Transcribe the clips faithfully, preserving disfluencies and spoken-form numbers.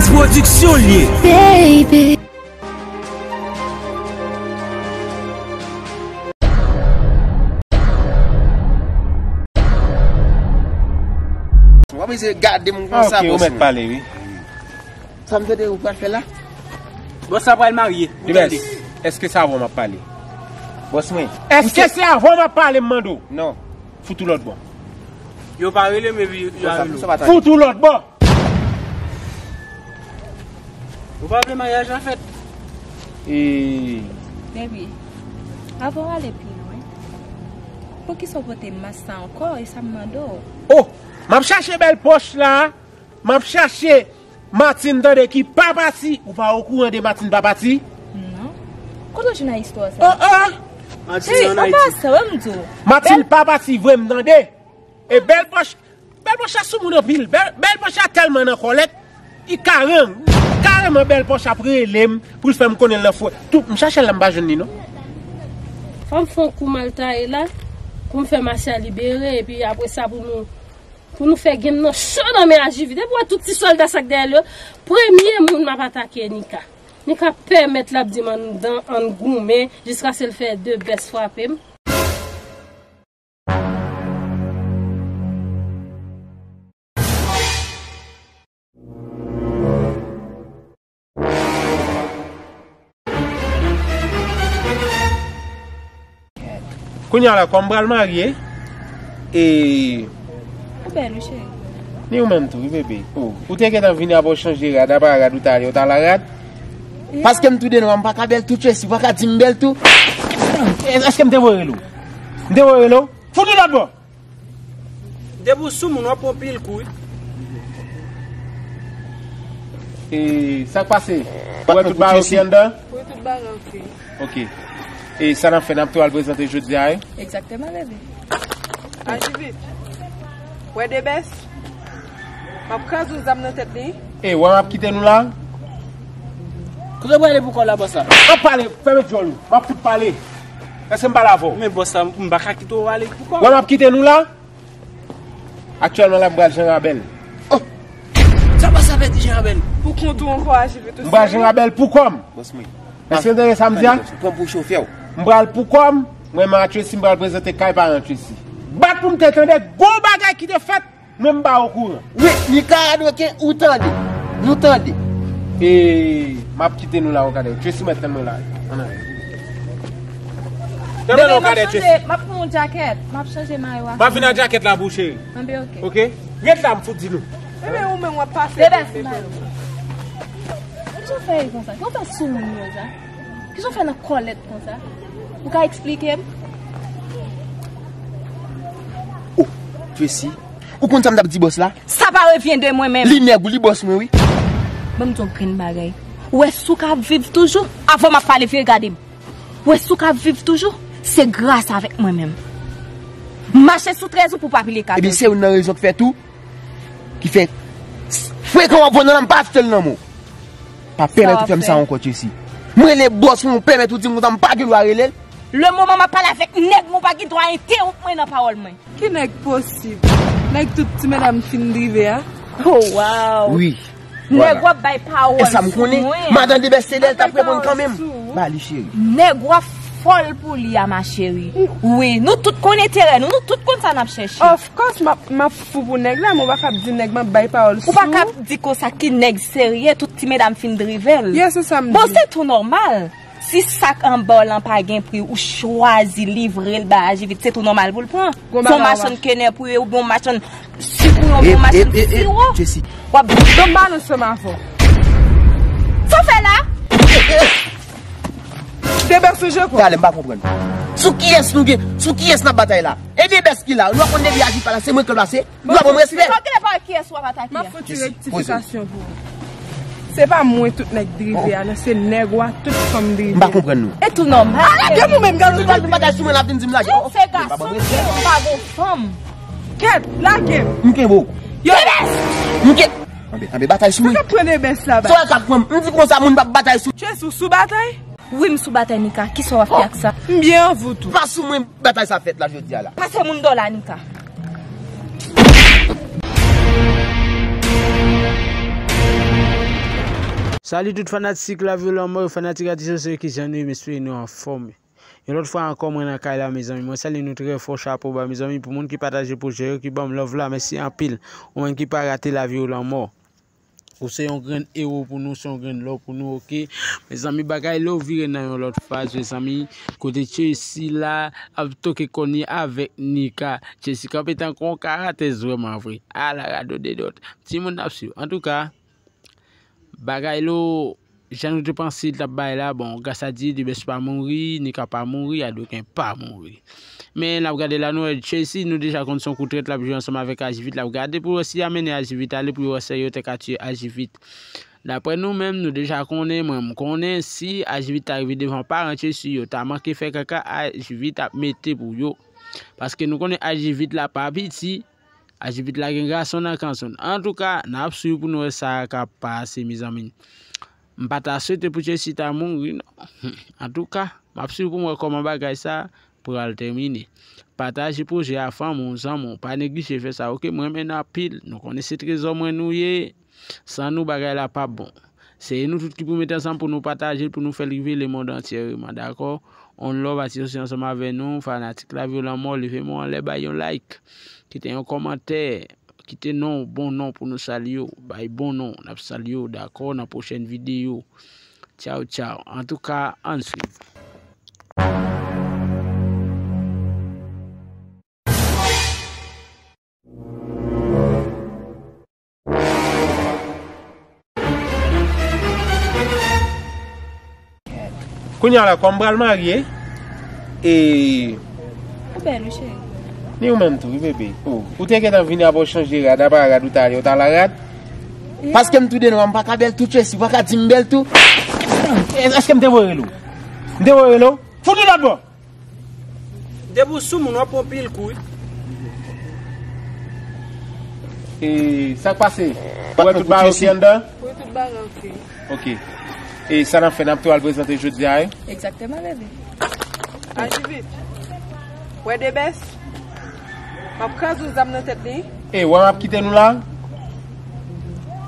Pwodiksyon l ye. Baby. W ap eseye gade m konsa, bòs mwen. Pale, wi. Sa m tande ou pral fè la? Bòs la pral marye, ou tande? Èske se avè w m ap pale? Bòs mwen. Èske se avè w m ap pale, m mande w? Non. Fout ou lòt bò. Yo pa rele m epi yo a rele w. Fout ou lòt bò. Ou pa vle maryaj la fèt? E Baby, avan w ale pi lwen, poukisa w pote mas sa ankò? E sa m mande w. Oh! M ap chache bèl pòch la. M ap chache Martine, tande, ki pa pati. Ou pa okouran de Martine pa pati? Non. Kote w jwenn istwa sa? Oh, oh. Martine ann Ayiti. An pasan, wè m di w. Martine pa pati vre, m tande. E bèl pòch, bèl pòch la sou moun anpil. Bèl, bèl pòch la tèlman nan kòlèt, li karan, kareman bèl pòch ap rele m pou l fè m konnen l nan fwè. Tout, m chache l la, m pa jwenn li, non. Fò m fè yon kou m al taye la, pou m fè Masya libere, epi apre sa pou nou Pou nou fè game nan cho nan men Ajivi. Depi w wè tout ti sòlda sa k dèyè l yo, premye moun m ap atake Nika. Nika pèmèt l ap di m anndan ann goumen jiskaske l fè de bèst frape m. Kounye a la, kòm m pral marye, e Ou bèl, wi, cheri. Ni ou menm tou, wi, bebe. Oh, ou te gentan vini apre w chanje rad, apa rad ou t ale, ou t al a rad? Paske m tou de nwa, m pa ka bèl tou, Tracy, ou pa ka di m bèl tou. Èske m te voye rele w? M te voye rele w? Fout ou lòt bò! Depi w sou moun, w ap pran pil kou, wi. E sa k pase? Ou wè tout bagay oke anndan? Wi, tout bagay oke. Oke. E sa n ap fè, n ap tou al prezante jodi a, wi? Egzakteman, bebe. Ajivit. Wè de bès? M ap kraze w zam nan tèt li. E, wè m ap kite nou la? Kote w prale pou kò w la, bòs la? M ap pale, fèmen djòl ou. M ap fout pale. Èske m pale avè w? Men bòs la, m pa ka kite w ale pou kò w. Wè m ap kite nou la? Aktyèlman la, m pral Jan Rabèl. Oh! Sa bòs la fè di Jan Rabèl? Pou kont ou ankò, Ajivit, ou serye? M pral Jan Rabèl pou kò m. Bòs mwen. Èske w tande sa m di a? Pran pou chofè w. M pral pou kò m. Mwen menm a Tracy, m pral prezante kay paran Tracy. Bat pou m te tande gwo bagay ki te fèt. Mwen m pa okouran. Wi, Nika Radwoken, ou tande. Nou tande. E, m ap kite nou la, yon kadè. Tracy mèt tann mwen la. Ann ale. Tann mwen la, yon kadè, Tracy. M ap pran yon jakèt. M ap chanje mayo a. M ap vin ak jakèt la pou ou, cheri. Anben, oke. Oke? Ret la, m fout di nou. Bebe, ou menm w ap pase. Bebe, si mayo. Kijan w fè ye konsa? Kijan w fè sou moun yo sa? Kijan w fè nan kòlèt konsa? Ou ka eksplike m? Oh, Tracy, ou konn sa m t ap di bòs la? Sa pa revyen de mwen menm. Li nèg ou, li bòs mwen, wi. Ban m di w yon grenn bagay. Ou wè si w ka viv toujou, avan m ap pale, vire gade m. Ou wè si w ka viv toujou, se gras avèk mwen menm. Mache sou trèz ou pou w pa pile katòz. Ebyen, se youn nan rezon k fè tou, ki fè frekan w ap vwè nan la, m pa achte l nan men w. Pa pèmèt ou fè m sa ankò, Tracy. M rele bòs mwen, ou pèmèt ou di m konsa, m pa gen dwa rele l. Le moman m ap pale avèk nèg mwen, ou pa gen dwa entewonp mwen nan pawòl mwen. Ki nèg posib? Nèg tout ti medam fin drive a? Oh, wow. Wi. Nèg w ap bay pawòl sou mwen. E sa m konnen. Madan de bèsede l t ap reponn kanmenm. Ba li, cheri. Nèg w ap fòl pou li a, ma chérie. Wi, nou tout konn enterè nou, nou tout konn sa n ap chèche. Of course, m ap, m ap fou pou nèg la, men w pa kab di nèg m ap bay pawòl sou. Ou pa kab di konsa ki nèg serye, tout ti medam fin drive l. Yes, se sa m di. Bon, se tou nòmal. Si sa k anba w lan pa gen pri, ou chwazi livre l bay Ajivit, se tou nòmal pou l pran. Fon machann kenè pou yo, bon machann sik ou yon bon machann siwo. W ap di. Donk m pa ansanm avè w. Sa w fè la? De bès ou je kwa? Talè m pa konprann. Sou kiyès nou gen, sou kiyès n ap batay la? E de bès ki la? Nou pa konn depi Ajivit pa la, se mwen k ranplase. Dwa ban m respè. Sa w genlè pa wè kiyès w ap atake a? M ap fè yon ti rektifikasyon pou ou. Se pa mwen tout nèg drive a, non, se nèg w a tout fanm drive a. M pa konprann nou. E tou nòmal. Ala gen nou menm, gade nou pral batay sou mwen, l ap vin di m lage. Ou se gason, m pa gon fanm. Kèt, lage m. M kenbe w. Yo. M ke-, anbe, anbe batay sou mwen. Sa k ap pran de bès la ba? Sa w k ap pran m? M di konsa moun p ap batay sou. Chè sou, sou batay? Wi, m sou batay, Nika. Kisa w ap fè ak sa? M byen anvi tou. Pa sou mwen batay sa fèt la jodi a la. Pase moun dòla, Nika. Salut tout fanatik Lavi ou Lanmò yo, fanatik Atis Sosye, kijan nou ye? M espere nou anfòm. Yon lòt fwa ankò, mwen nan kay la, mezanmi. Mwen salye nou trè fò, chapo ba, mezanmi, pou moun ki pataje pwojè yo, ki ban m love la, mèsi anpil. Ou menm ki pa rate Lavi ou Lanmò. Ou se yon grenn ewo pou nou, se yon grenn love pou nou, oke? Mezanmi, bagay la vire nan yon lòt faz, mezanmi. Kote Chessy la ap toke kòn li avèk Nika. Chessy kanpe tankou yon karatè vrèman vre. Ala rado de dòt. Timoun ap swiv. Antouka, bagay lo, jan nou te panse l t ap bay la, bon, gras a Dye, Debès pa mouri, Nika pa mouri, Adoken pa mouri. Men n ap gade la, nou wè Chessy, nou deja konn se yon kou trèt l ap jwe ansanm avèk Ajivit, l ap gade pou wè si y a mennen Ajivit ale, pou yo wè si yo te ka tiye Ajivit. Daprè nou menm, nou deja konnen, mwen m konnen, si Ajivit ta rive devan paran Chessy, yo ta manke fè kaka Ajivit ap mete pou yo. Paske nou konnen Ajivit la pa piti, Ajivit la gen gason nan kanson. Antouka, n ap swiv pou nou wè sa k ap pase, mezanmi. M pa ta swete pou Chessy ta mouri, non. Antouka, m ap swiv pou m wè kòman bagay sa pral tèmine. Pataje pwojè a, fanmi w, zanmi w, pa neglije fè sa, oke? M renmen nou anpil. Nou konnen se trezò mwen nou ye. San nou, bagay la p ap bon. Se nou tout ki pou mete ansanm pou nou pataje l, pou nou fè l rive lemonn antyeman, dakò? On love, Atis Sosye ansanm avè nou, fanatik Lavi ou Lanmò, leve men w anlè, bay yon like, kite yon kòmantè, kite non, bon non pou nou salye w, bay bon non, n ap salye w, dakò, nan pwochèn videyo. Tchaw, tchaw. Antouka, ann swiv. Kounye a la, kòm m pral marye, e Ou bèl, wi, cheri. Ni ou menm tou, wi, bebe. Oh, ou te gentan vini apre w chanje rad, apa rad ou ta ale, ou ta la rad? Paske m tou de nwa, m pa ka bèl tou, Chessy, ou pa ka di m bèl tou. Èske m te voye rele w? M te voye rele w? Fout li lòt bò! Depi w sou moun, w ap pran pil kou, wi. E sa k pase? Ou wè tout bagay oke anndan? Wi, tout bagay oke. Oke. E sa n ap fè, n ap tou al prezante jodi a, wi? Egzakteman, bebe. Ajivit. Wè Debès? M ap kraze w zam nan tèt li. E, wè m ap kite nou la?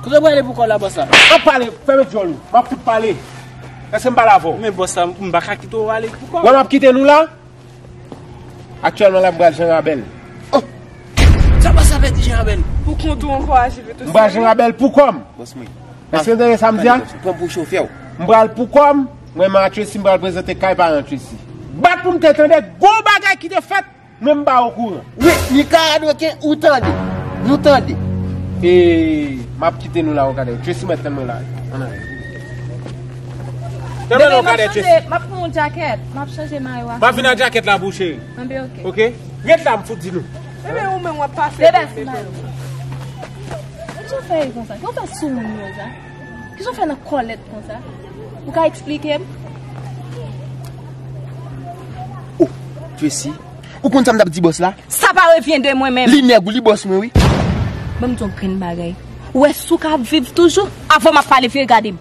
Kote w prale pou kò w la, bòs la? M ap pale, fèmen djòl ou. M ap fout pale. Èske m pale avè w? Men bòs la, m pa ka kite w ale pou kò w. Wè m ap kite nou la? Aktyèlman la, m pral Jan Rabèl. Oh! Sa bòs la fè di Jan Rabèl? Pou kont ou ankò, Ajivit, ou serye? M pral Jan Rabèl pou kò m. Bòs mwen. Èske w tande sa m di a? Pran pou chofè w. M pral pou kò m. Mwen menm ak Chessy, m pral prezante kay paran Chessy. Bat pou m te tande, gon bagay ki te fèt. Mwen m pa okouran. Wi, Nika Adoken, ou tande. Nou tande. E, m ap kite nou la, Okadè. Chessy mèt tann mwen la. Ann ale. Tann mwen, Okadè, Chessy. M ap pran yon jakèt. M ap chanje mayo a. M ap vin ak jakèt la pou ou, cheri. Anben, oke. Oke? Ret la, m fout di nou. Bebe, ou menm w ap pase. Bebe, si mayo. Kijan w fè konsa? Kijan w fè sou moun yo sa? Kijan w fè nan kòlèt konsa? Ou ka eksplike m? Oh, Chessy, ou konn sa m t ap di bòs la? Sa pa revyen de mwen menm. Li nèg ou, li bòs mwen, wi. Ban m di w yon grenn bagay. Ou wè si w ka viv toujou? Avan m ap pale, vire gade m.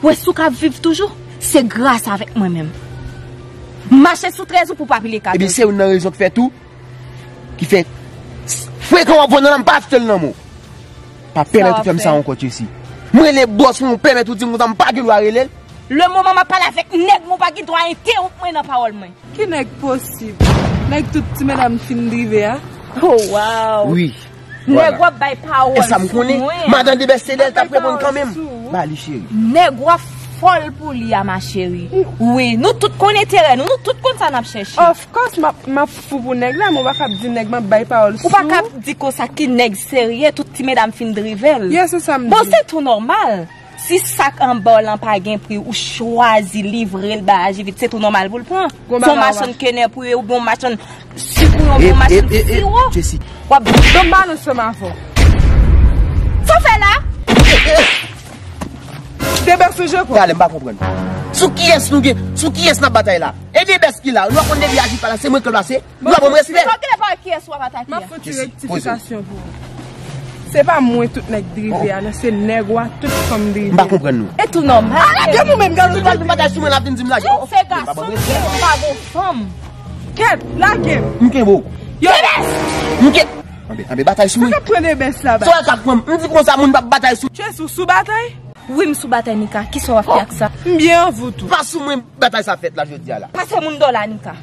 Ou wè si w ka viv toujou? Se gras avèk mwen menm. Mache sou trèz ou pou w pa pile katòz. Ebyen, se youn nan rezon k fè tou ki fè frekan w ap voye nan lanm, pa achte l nan men w. Pa pèmèt ou fè m sa ankò, Chessy. M rele bòs mwen, ou pèmèt ou di m konsa, m pa gen dwa rele l. Le moman m ap pale avèk nèg mwen, ou pa gen dwa entewonp mwen nan pawòl mwen. Ki nèg posib? Nèg tout ti medam fin drive a? Oh, wow. Wi. Nèg w ap bay pawòl sou mwen. E sa m konnen. Madan Debès se lè l t ap reponn kanmenm. Ba li, cheri. Nèg w ap fòl pou li a, ma chérie. Wi, nou tout konn enterè nou, nou tout konn sa n ap chèche. Of course, m ap, m ap fou pou nèg la, men w pa kab di nèg m ap bay pawòl sou. Ou pa kab di konsa ki nèg serye, tout ti medam fin drive l. Yeah, se sa m di. Bon, se tou nòmal. Si sa k anba w lan pa gen pri, ou chwazi livre l bay Ajivit, se tou nòmal pou l pran. Se yon machann kenèp ou ye, oubyen yon machann sik ou ye, oubyen yon machann siwo. Chessy. W ap... Donk balans ansanm avè w. Sa w fè la? Debès ou je kwa? Talè, m pa konprann. Sou kiyès nou gen, sou kiyès n ap batay la? E Debès ki la? Nou pa konn depi Ajivit pa la, se mwen k ranplase. Nou pa ban m respè. Sa w genlè pa wè kiyès w ap atake a? M ap fè yon ti rektifikasyon pou ou. Se pa mwen tout nèg drive a, non, se nèg ou a tout fanm drive. M pa konprann nou. E tou nòmal. Ala, gade nou menm, gade nou, nou batay sou mwen, l ap vin di m lage. Ou se gason, m pa gon fanm. Kèt, lage m. M kenbe w. Yo. M kenbe. Anbe, anbe batay sou mwen. Sa k ap pran Debès la ba? Sa w k ap pran m? M di konsa, moun p ap batay sou. Chessy, ou sou batay? Wi, m sou batay Nika. Kisa w ap fè ak sa? M byen, an vou tou. Pa sou mwen batay sa fèt la jodi a la. Pase moun dòla Nika.